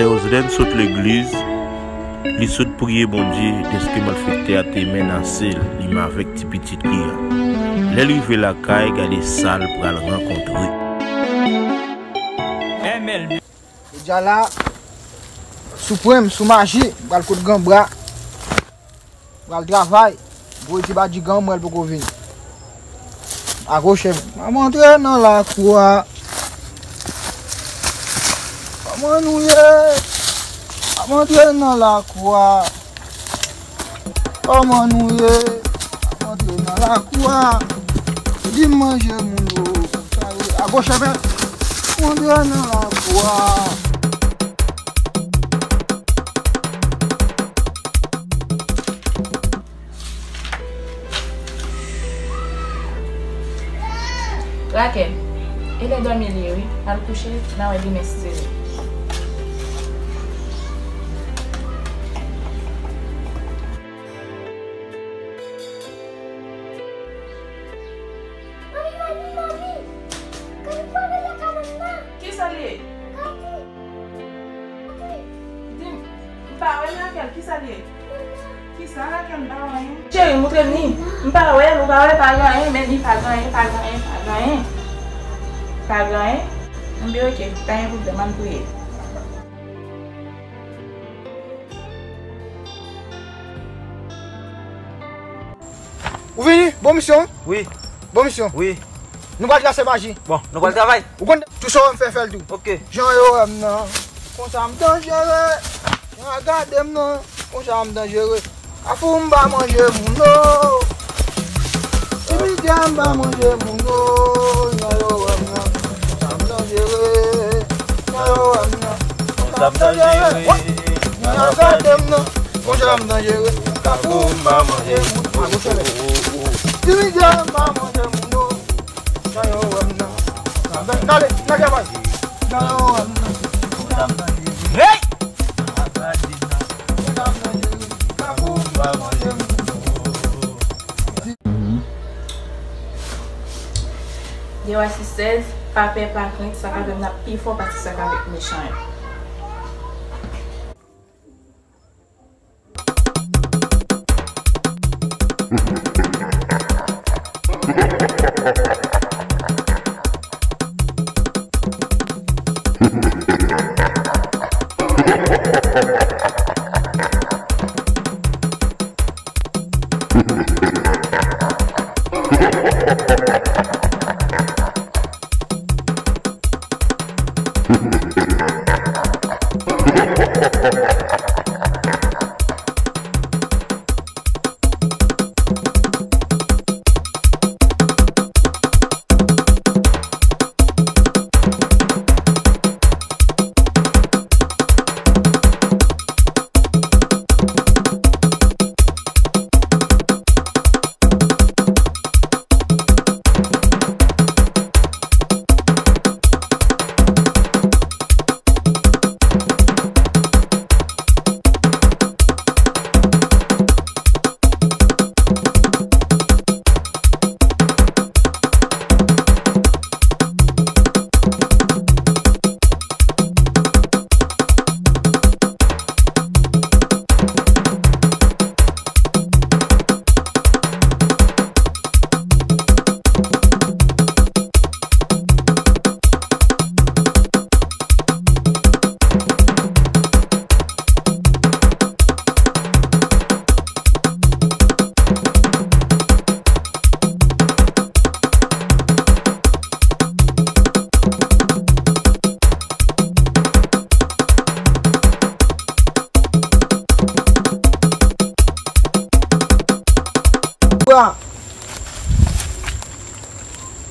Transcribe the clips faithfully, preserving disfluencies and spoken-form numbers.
Théosden sot legliz, li sot priye Bondye dèske malfektè a te menase l, li menm avèk ti pitit li a. Lè l rive lakay, gade sa l pral rankontre. Jodi a la, sou pwen m, sou maji, m pral kot Granbra. Pral travay. Gwo ti badigan mwen l poko vini. Akwoche m. M ap antre nan lakou a. Kòman nou ye? M ap antre nan lakou a. Kòman nou ye? M ap antre nan lakou a. Di m manje moun yo. Sa ye. Akwoche m. M antre nan lakou a. Raquel, e lè dòmi li ye wi. Al kouche, n a wè demen si Dye vle. Kisa l ye? Di m, m pa wè Raquel, kisa l ye? Kisa Raquel, m pa wè anyen. Cheri, moutre m li. M pa wè l, ou pa wè, pa gen anyen, men li pa gen anyen, pa gen anyen, pa gen anyen. Pa gen anyen. Anben oke, pa gen pwoblèm, ann priye. Ou vini? Bon misyon? Wi. Bon misyon? Wi. Nou pral trase maji. Bon, nou pral travay. Ou konn tou sa w wè m fè, fè l tou. Ok. Jan yo wè m nan. Konsa m danjere. Jan yo gade m nan. Konsa m danjere. Kafou m pa manje moun o. Ti Midyè m pa manje moun o. Jan yo wè m nan. Konsa m danjere. Jan yo wè m nan. Konsa m danjere. Jan yo gade m nan. Konsa m danjere. Kafou m pa manje moun. Ti Midyè m pa manje moun o. Jan yo wè m nan. Gade, gade, gade. Jan yo wè m nan. Konsa m danjere. Hey! Konsa m danjere. Kafou m pa manje moun o. Dewa sistèz, pa pè, pa krent, sa k avè m n ap pi fò pase sa k avèk mechan yo.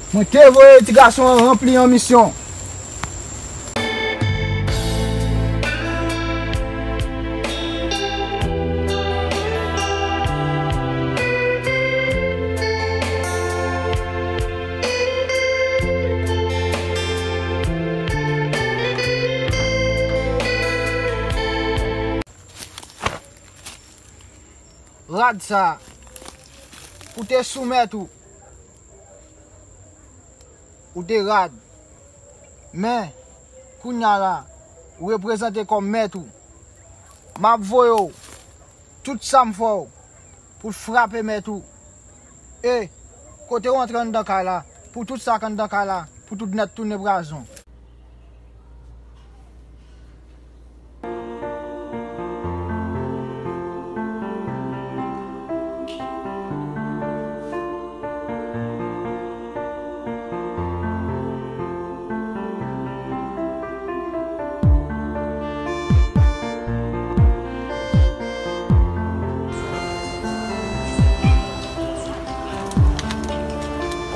Mwen te voye ti gason an ranpli yon misyon. Rad sa a, ou te soumèt ou. Ou te rad. Men, kounye a la, reprezante kòm mèt ou. M ap voye w tout sa m fè w pou l frape mèt ou. E kote w antre anndan kay la, pou tout sa k anndan kay la, pou tout nèt tounen prazon.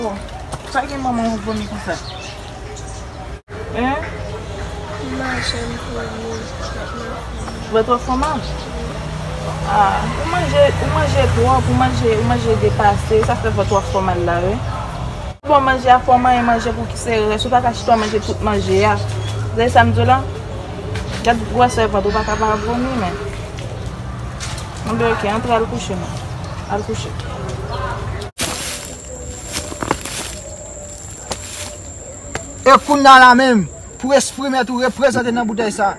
Oh, sa gen manman w vomi konsa? Hein? Mache m vomi, vant mwen fè mal. Vant w ap fè w mal? Ah, ou manje, ou manje twòp, ou manje, ou manje depase, sa fè vant w ap fè w mal la, wi. Bon, manje a fò w manyen manje pou ki se rès, ou pa ka chita w manje tout manje a. Ou tande sa m di w la? Gad gwosè vant, ou pa ka pa vomi, men. Bon, ben, ok, antre al kouche, non. Al kouche. E kounye a la menm, pou espri mèt ou reprezante nan boutèy sa.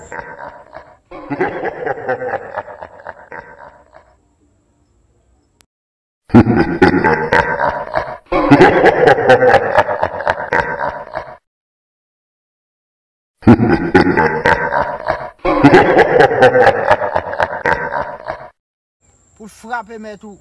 Pou l frape mèt ou.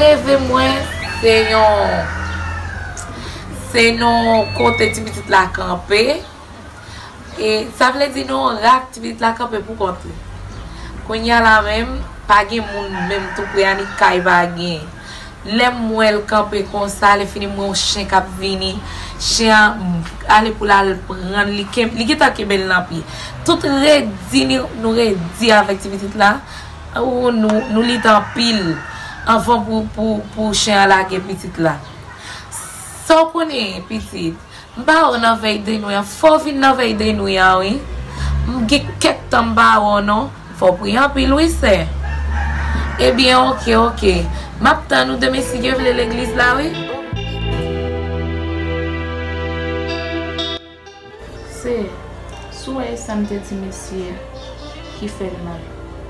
Leve mwen, se yon, se yon kote ti pitit la kanpe. E sa vle di nan yon rak ti pitit la kanpe pou kont li. Kounye a la menm, pa gen moun menm tou pre a, ni kay pa gen. Lè m wè l kanpe konsa, lè fini m wè yon chen k ap vini. Chen an ale pou l al pran l, li ken-, li gentan kenbe l nan pye. Tout redi ni-, nou redi avèk ti pitit la. Ou nou, nou lite anpil anvan pou, pou, pou chen an lage pitit la. Sa w konnen, pitit, m pa wè w nan vèy de nwi an. Fò w vin nan vèy de nwi an, wi. M gen kèk tan m pa wè w, non. Fò w priye anpil, wi, sè. Ebyen, oke, oke. M ap tann ou demen, si Dye vle, legliz la, wi. Seyè, si w wè e sa m te di mesye a ki fè l mal,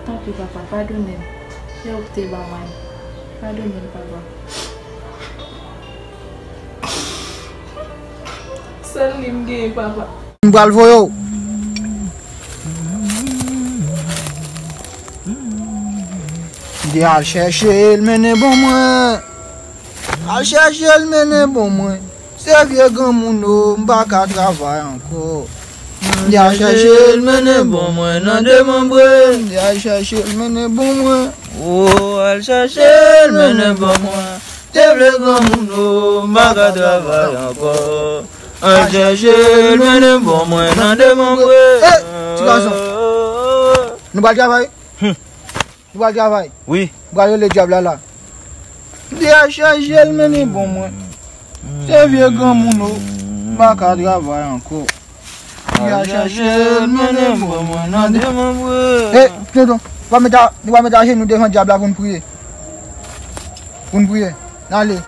tanpri, papa, padone m. E ou k te ban mwen l. Padone m, papa. Sèl li m genyen, papa. M pral voye w. M te al chèche l, mennen ban mwen. Al chèche l, mennen ban mwen. Se vye granmoun o, m pa ka travay ankò. M te al chèche l, mennen ban mwen nan demanbre. M te al chèche l, mennen ban mwen. O, al chèche l, mennen ban mwen. Se vye granmoun o, m pa ka travay ankò. Al chèche l, mennen ban mwen nan demanbre. Eh, ti gason. Nou pral travay? Nou pral travay? Wi. M pral rele dyab la la. M te al chèche l, mennen ban mwen. Se vye granmoun o, m pa ka travay ankò. M te al chèche l, mennen ban mwen nan demanbre. E, tonton, nou pa mete a, nou pa mete ajenou devan dyab la pou n priye. Pou n priye. N ale.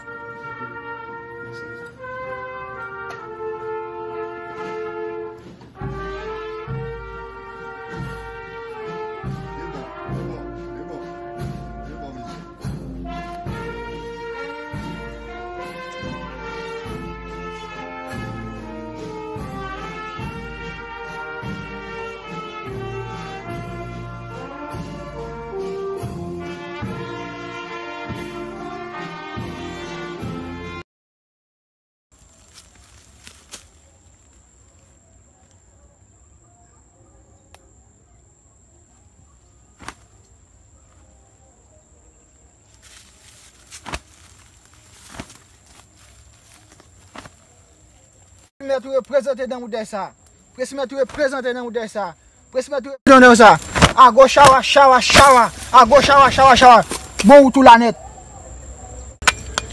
Mèt ou reprezante nan woudèy sa. Presi mèt ou reprezante nan woudèy sa. Presi mèt ou reprezante nan sa. Ago chawa, chawa, chawa. Ago chawa, chawa, chawa. Bon, ou tou la nèt.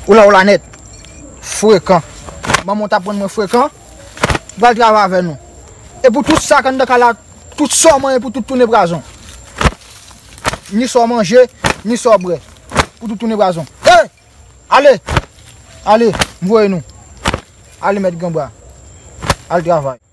Ou la, ou la nèt. Frekan. Manman w t ap pran mwen frekan. Pral travay avè nou. E pou tout sa k anndan kay la, tout sa w manje pou tout tounen pwazon. Ni sa w manje, ni sa w bwè. Pou tout tounen pwazon. Hey! Ale! Ale, m voye nou. Ale, mèt Ganbra. Al travay.